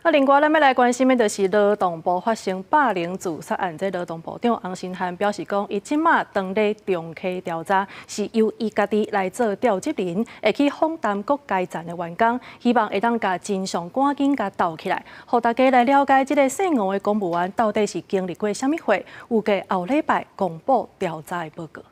啊，另外，咱欲來關心的就是勞動部發生霸凌自殺案。這勞動部長洪申翰表示講，伊這馬當咧重啟調查，是由伊家己來做調集人，會去訪談各階層的員工，希望會當共真相趕緊共兜起來，予大家來了解這个姓吳的公務員到底是經歷過啥物貨。預計後禮拜公布調查的報告。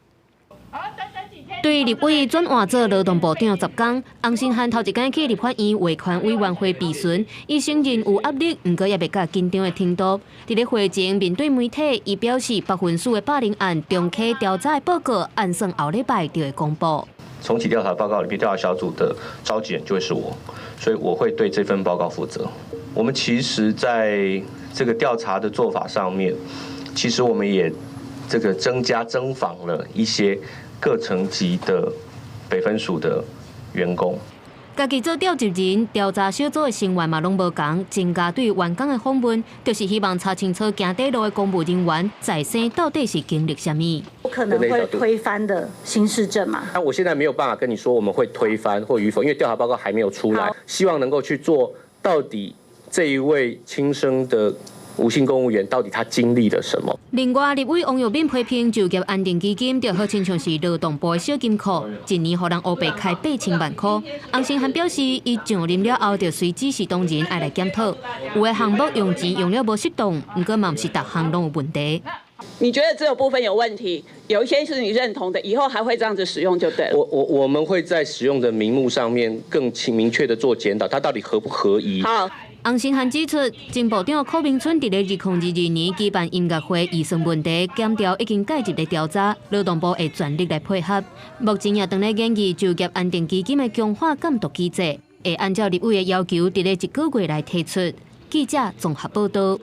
對立委轉換做勞動部長10工，洪申翰頭一工去立法院維權委員會備詢，伊承認有壓力，毋過也袂到緊張的程度。佇咧會前面對媒體，伊表示北分署的霸凌案重啟調查的報告，按算後禮拜就會公布。重啟調查報告裡面，調查小組的召集人就會是我，所以我會對這份報告負責。我們其實在這個調查的做法上面，其實我們也這個增加偵訪了一些各層級的北分署的員工。家己做調集人，調查小組的成員嘛攏無仝，增加對員工的訪問，就是希望查清楚行短路的公務人員在先到底是經歷啥物。有可能會推翻的新市政嘛？那我現在沒有辦法跟你說我們會推翻或與否，因為調查報告還沒有出來。希望能夠去做到底這一位輕生的吳姓公務員到底他經歷了什麼？另外，立委王育敏批評就業安定基金，就好親像是勞動部的小金庫，一年予人烏白開8000萬箍。洪申翰表示，伊上任了後，就隨指示同仁愛來檢討，有的項目用錢用了無適當，毋過嘛毋是逐項攏有問題。你覺得這個部分有問題，有一些是你認同的，以後還會這樣子使用就對了。我們會在使用的名目上面更清明確的做檢討，它到底合不合宜？好。洪申翰指出，前部長柯銘春佇咧2022年舉辦音樂會預算問題，檢調已經介入咧調查，勞動部會全力來配合。目前也正咧研議就業安定基金的強化監督機制，會按照立委的要求，佇咧一個月內提出。記者綜合報道。